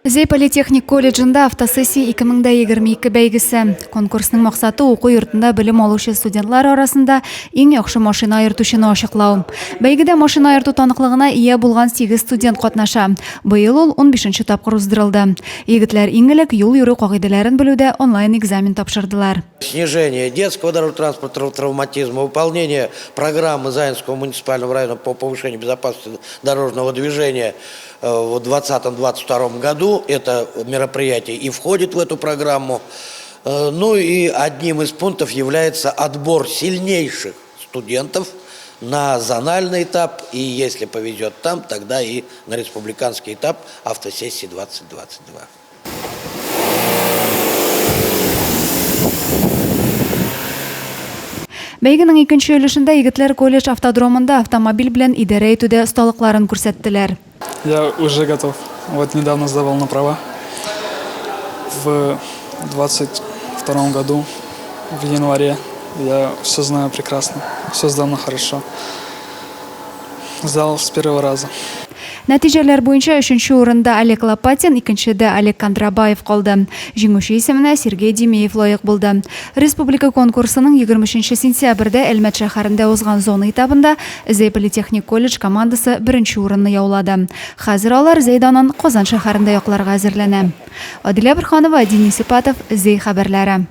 Зәй политехник колледжында автосессия 2022 бәйгесе. Конкурсның максаты уку йортында белем алучы студентлар арасында иң яхшы машина йөртүчене ачыклау. Бәйгедә машина йөртү таныклыгына ия булган 8 студент катнаша. Быел ул 15 нче тапкыр уздырылды. Егетләр иң элек юл йөрү кагыйдәләрен белүдә онлайн экзамен тапшырдылар. Снижение детского дорожно-транспортного травматизма, выполнение программы Заинского муниципального района по повышению безопасности дорожного движения в 2020-2022 году. Это мероприятие и входит в эту программу. Ну и одним из пунктов является отбор сильнейших студентов на зональный этап и, если повезет там, тогда и на республиканский этап автосессии 2022. Бәйгенең икенче өлешендә егетләр колледж автодромында автомобиль белән идарә итүдә осталыкларын күрсәттеләр. Я уже готов. Вот недавно сдавал на права. В 22 году, в январе. Я все знаю прекрасно. Все сдано хорошо. Сдал с первого раза. Нәтиҗәләр буенча өченче урында Олег Лопатин, икенчедә Олег Кондрабаев калды. Җиңүче исеменә Сергей Димеев лаек булды. Республика конкурсының 23 сентябрьдә Әлмәт шәһәрендә узган зона этабында Зәй политехник колледж командасы беренче урынны яулады. Хәзер алар Зәй данын Казан шәһәрендә якларга әзерләнә. Адилә Борһанова, Денис Ипатов, Зәй хәбәрләре.